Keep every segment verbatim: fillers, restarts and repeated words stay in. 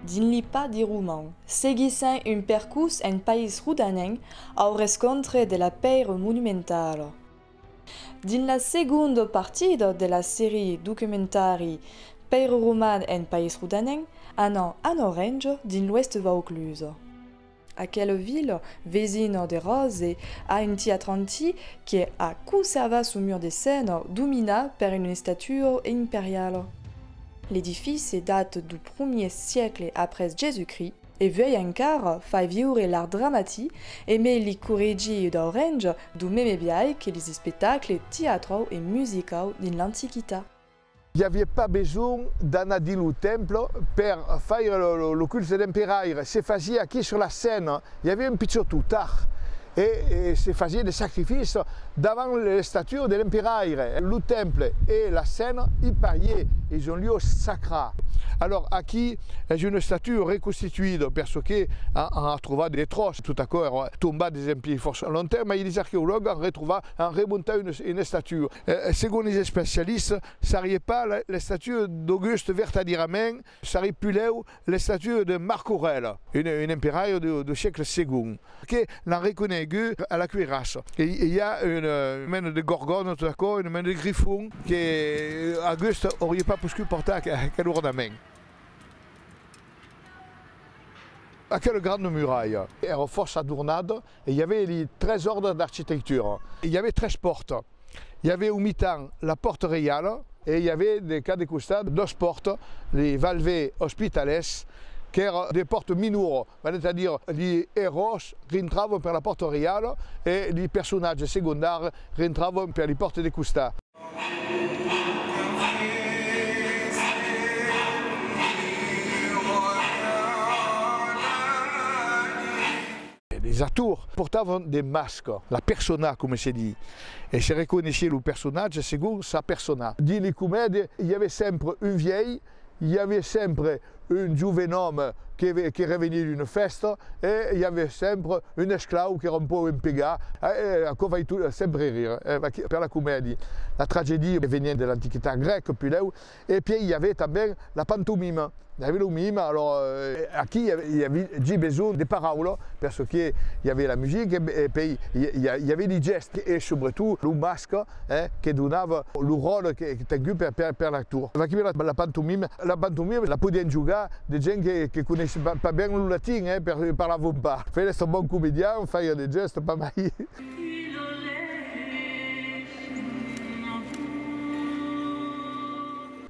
Dins li pas di Roman, seguissèm un percors en país rodanenc au rescontre de la pèira monumentala. Dins la segonda partida de la seria documentari Pèira romana en país rodanenc, anam en Aurenja, dins l'oèst Vauclusa. Aquela vila, vesina de Ròse, a un tiatre antic que a conservat son mur de scèna dominat per una estatua imperiala. L'edifici data dau premier siècle après Jèsus-Crist e vuei encara fai viure l'art dramatic emé li corregias d'Aurenja dau meme biais que lis espectacles teatraus e musicaus dins l'Antiquitat. I aviá pas besonh d'anar dins lo temple per faire lo, lo, lo culte de l'emperaire. Se fasiá aquí sur la scèna. I aviá un pichòt autar e, e se fasiá de sacrificis davant l'estatua de l'emperaire. Lo temple e la scèna i pariá, es un lieu sacrat. Alors aquí es una estatua reconstituida per çò que an, an trobat de tròç. Tot aquò èra tombat desempuei fòrça longtemps, mai lis arqueològs an retrobat, an remontat una, una estatua. Eh, segon lis especialistas, sariá pas la, l'estatua d'Auguste vertadierament, sariá puslèu l'estatua de Marc Aurèle, un, un emperaire dau, dau siècle segond, que l'an reconegut a la cuirassa. E, e i a una, una mena de gorgòna, tot aquò, una mena de grifon, que Auguste auriá pas poscut portar aqu-, aquel ornament. Aquela granda muralha èra fòrça adornada e i aviá li tres òrdres d'arquitectura. I aviá tres pòrtas. I aviá au mitan la pòrta reiala e i aviá de cada costat doas pòrtas, li valvas ospitalàrias, qu'èra de pòrtas minoras, valent a dire li eròis rintravan per la pòrta reiala e li personatges segondaris rintravan per li pòrtas de costat. Lis actors portavan de mascas, la persona, coma se ditz, e se reconeissiá lo personatge segon sa persona. Dins li comèdias, i aviá sempre un vièlh, i aviá sempre un joven òme que ve-, que reveniá d'una fèsta, e i aviá sempre un esclau qu'èra un pauc empegat, e, e aquò fai tot, sempre rire, e, aquí, per la comèdia. La tragèdia veniá de l'Antiquitat grèca, puslèu, e pièi i aviá tanben la pantomima. I aviá lo mime, alors, eh, aquí i aviá, i aviá, i aviá besonh de paraulas, per çò que i aviá la musica, e, e pièi i, i, i aviá li gèstes, e subretot lo masca, eh, que donava lo ròtle que, que tengut per, per, per l'actor. Vaquí la, la pantomima, la pantomima la podián jogar de gents que, que coneisson pas, pas ben lo latin, eh, per, parlavan pas. Fai èstre bon comedian, fai de gèstes, pas mai.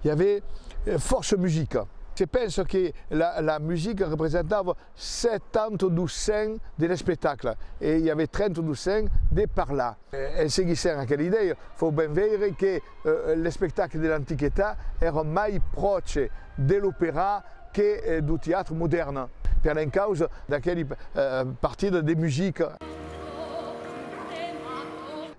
I aviá, eh, fòrça musica. Se pensa que la, la musica representava setanta dos cents de l'espectacle e i aviá trenta dos cents de parlar. Eh, en seguissent aquela idèia, fau ben veire que, eh, l'espectacle de l'Antiquitat èra mai pròche de l'operà que, eh, dau teatre modèrne, per l'encausa d'aqueli, eh, partidas de musica.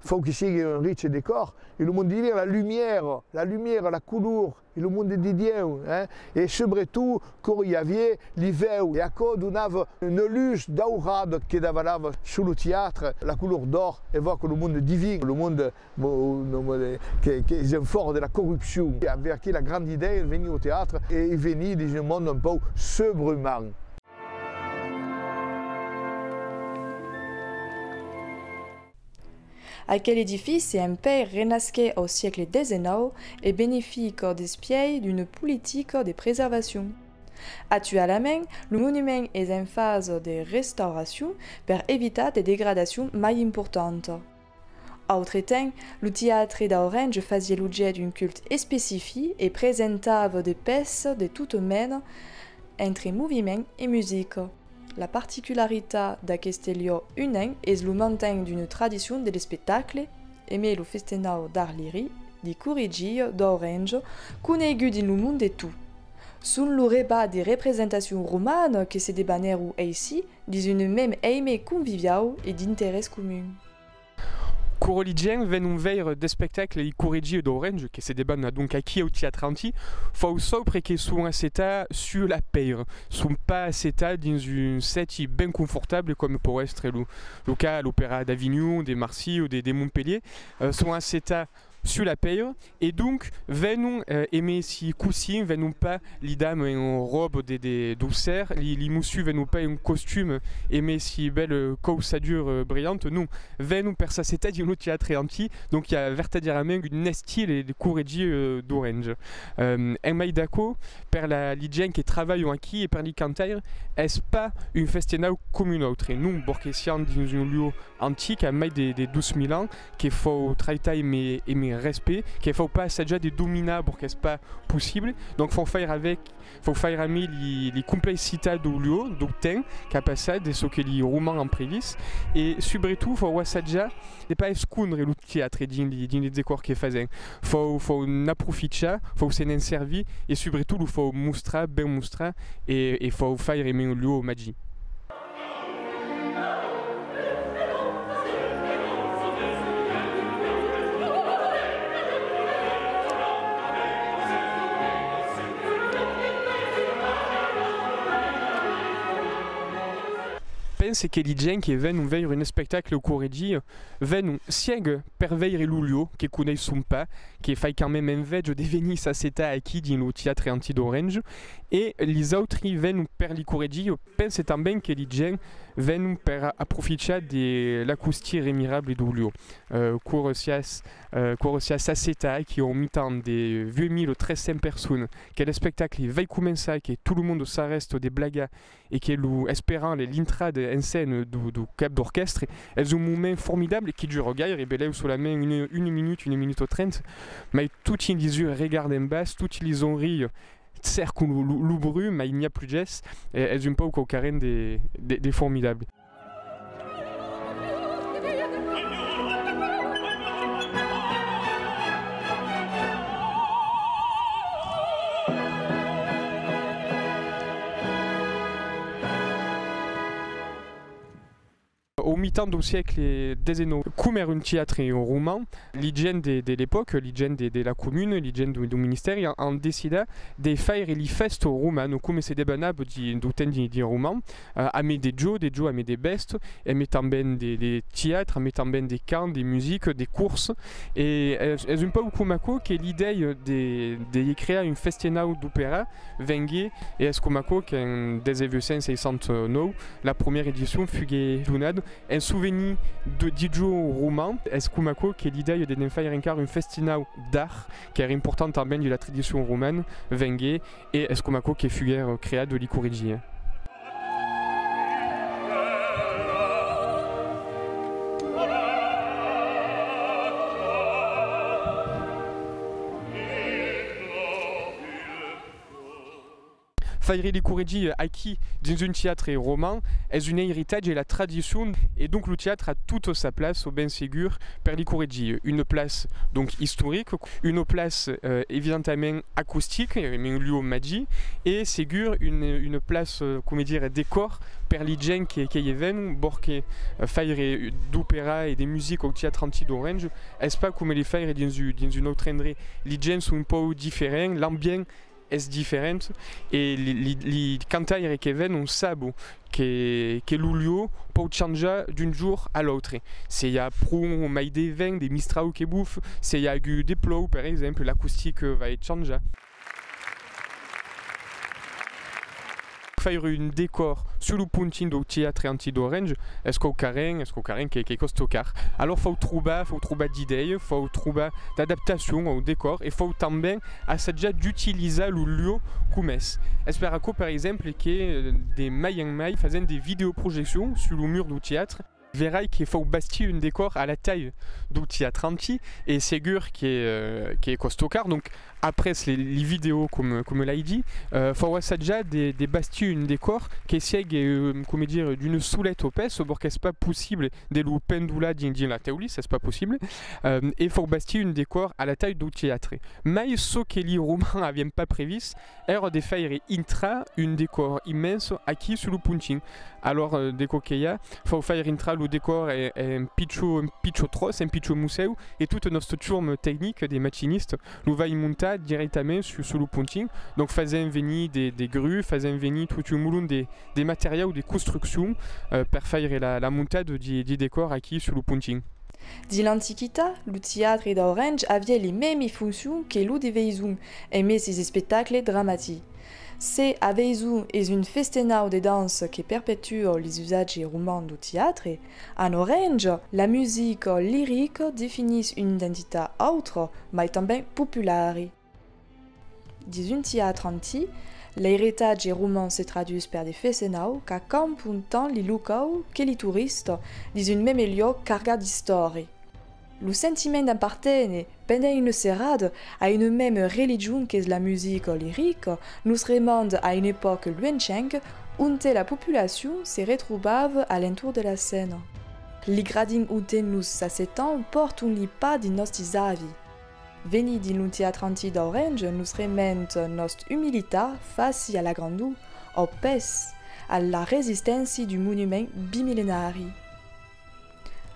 Fau que sigue un riche decòr, e lo monde di dire la lumière, la lumière, la color, e lo monde di Dieu, eh? E subretot, quora i aviá li vèus, e aquò donava una lutz daurada que davalava sus lo teatre, la color d'òr, evòca lo monde divin, lo monde, mo-, lo monde que, que es en fòra de la corrupcion. E aviá aquí la granda idèia de venir au teatre e, e venir dins un monde un pauc subrumant. Aquel edifici en pèira renasquèt au siècle dètz-e-nòu e benefica despièi d'una politica de preservacion. Actualament, lo monument es en fasa de restauracion per evitar de degradacions mai importantas. Autre temps, lo teatre d'Aurenja fasiá l'objècte d'un culte especific e presentava de pèças de tota mena entre moviment e musica. La particularitat d'aqueste lieu unenc es lo manten d'una tradicion de l'espectacle, emé lo festenau d'art lirik, li corregias d'Aurenja, conegut dins lo monde tot. Son lo rebat de representacion romana que se debanèron aicí dins un meme èime conviviau e d'interès comun. Quora li gents venon veire d'espectacles li corregias d'Aurenja, que se debana donc aquí au Teatre Antic, fau saupre que son assetats sus la pèira, son pas assetats dins un sèti ben confortable coma pòu èstre lo, lo cas a l'Opèra d'Avinhon, de Marsilha o de, de Montpelhièr, eh, son assetats sus la pèira, e donc venon, eh, emé si cossins, venon pas li damas en ròba de, de, d'aucèr, li, li mossuts venon pas en costum emé si bèla, eh, cauçadura, eh, brilhanta, non, venon per s'assetar dins lo teatre antic, donc i a vertadièrament un estil de corregir, eh, d'Orenja. Ehm, en mai d'aquò, per la, li gents que trabalhan aquí e per li cantaires, es pas un festenau coma un autre, non, bòrd que siam dins un luòc antic, a mai de, de dos mila ans, que fau traitat emé, emé respècte, que fau pas assajar de dominar, bòrd qu'es pas possible. Donc fau faire avec, fau faire amé li, li complexitats dau luòc, dau temps qu'a passat, de çò que li Romans an previst, e subretot fau assajar de pas escondre lo teatre dins li, dins li decòrs que fasèm. Fau, fau n'aprofichar, fau se ne'n servir, e subretot lo fau mostrar, ben mostrar, e, e fau faire emé un luòc magic. Pense que li gents que venon veire un espectacle au Corregir venon sièga per veire lo luòc que coneisson pas, que fai quand même enveja de venir s'assetar aquí dins lo teatre antic d'Orenja, e lis autris venon per li Corregir. Pense tanben que li gents venon per a-, aprofichar de l'acostic remirable dau luòc. Eh, quora siás, eh, quora siás assetat aquí au mitan de vuech mila tres cents personas, que l'espectacle vai començar, que tot lo monde s'arrèsta de blagar e que lo, esperan le, l'intrada en scèna dau, dau cap d'orquèstra, es un moment formidable que dura gaire, belèu solament una, una minuta, una minuta trenta, mai toti lis ulhs regardan en bas, toti lis aurelhas cèrcan lo, lo, lo bruch, mai n'i a plus ges, e es un pauc quauquarren de, de, de formidable. Au mitan dau siècle dètz-e-nòu, coma èra un teatre roman, li gents de, de l'epòca, li gents de, de la comuna, li gents dau, dau ministèri an, an decidat de faire li fèstas romanas, coma se debanava di, dau temps di, di Roman, eh, amé de jòcs, de jòcs amé de bèstias, amé tanben de, de teatre, amé tanben de cant, de musica, de corsa. E es, es un pauc coma aquò que l'idèia de, de crear un festenau d'opèra venguèt, e es coma aquò qu'en dètz-e-vuech cents seissanta-nòu, la promiera edicion fuguèt donada en sovenir de, di jòcs romans. Es coma aquò que l'idèia de ne'n faire encara un festenau d'art, qu'èra important tanben dins la tradicion romana, venguèt, e es coma aquò que fuguèt creat li Corregir. Faire li Corregir aquí, dins un teatre roman, es un eritatge e la tradicion, e donc lo teatre a tota sa plaça, ben segur, per li Corregir. Una plaça, donc, istorica, una plaça, eh, evidentament acostica, emé un luòc magic, e segur una, una plaça, eh, coma dire, decòr per li gents que, que i venon, bòrd que, eh, faire d'opèra e de musica au teatre antic d'Orenja es pas coma li faire dins u-, dins un autre endrech. Li gents son un pauc diferents, l'ambient es diferent, e li, li, li cantaires que venon sabon que, que lo luòc pòu chanjar d'un jorn a l'autre. Se i a pro o mai de vent, de mistrau que bofa, se i a agut de plòu, per exemple, l'acostic vai chanjar. Faire un decòr sus lo pontin dau teatre antic d'Orenja, es quauquarren, es quauquarren que, que còsta car. Alòr fau trobar, fau trobar d'idèias, fau trobar d'adaptacions au decòr e fau tanben assajar d'utilizar lo luòc coma es. Es per aquò, per exemple, que, eh, de mai en mai fasèm de videoprojeccions sus lo mur dau teatre. Verai que fau bastir un decòr a la talha dau teatre antic e segur que, eh, que còsta car. Donc, après li, li vidèos, coma, coma l'ai dit, eh, fau assajar de, de bastir un decòr que siegue, eh, coma dire, d'una soleta pèça, bòrd qu'es pas possible de lo pendolar dins, dins la teulissa, es pas possible, eh, e fau bastir un decòr a la talha dau teatre. Mai çò que li Romans avián pas previst èra de faire intrar un decòr immens aquí sus lo pontin. Alòr, eh, de còps que i a, fau faire intrar lo decòr en, en pichon, en pichon tròç, en pichon mossèu, e tota nòsta chorma tecnica de machinistas lo vai montar dirèctament sus, sus lo pontin. Donc fasèm venir de, de grus, fasèm venir tot un molon de, de materiau de construccion, eh, per faire la, la montada di, di decòr aquí sus lo pontin. Dins l'Antiquitat, lo teatre d'Aurenja aviá li mèmi foncions que lo de Veison emé sis espectacles dramatics. Se a Veison es un festenau de dança que perpetua lis usatges romans dau teatre, en Aurenja, la musica lirica definís una identitat autra, mai tanben populara. Dins un teatre antic, l'airetatge roman se traduís per de festenau qu'acampan tant li locaus que li toristas dins un meme luòc cargat d'istòria. Lo sentiment d'apparténer, pendent una serada, a una meme religion qu'es la musica lirica, nos remanda a una epòca luenchenca onte la populacion se retrobava a l'entorn de la scèna. Li gradins onte nos s'assetam pòrtan li pas dins nòstis avis. Venir dins lo teatre antic d'Aurenja nos rementa nòsta umilitat faci a la grandor, au pes, a la resisténcia d'un monument bimillenari.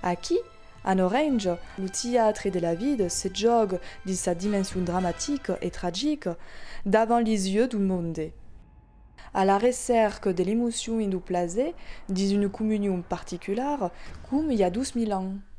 Aquí, en Aurenja, lo teatre de la vida se jòga dins sa dimension dramatica e tragica davant lis uelhs dau monde. A la recèrca de l'emocion e dau plaser dins una comunion particulara com i a dos mila ans.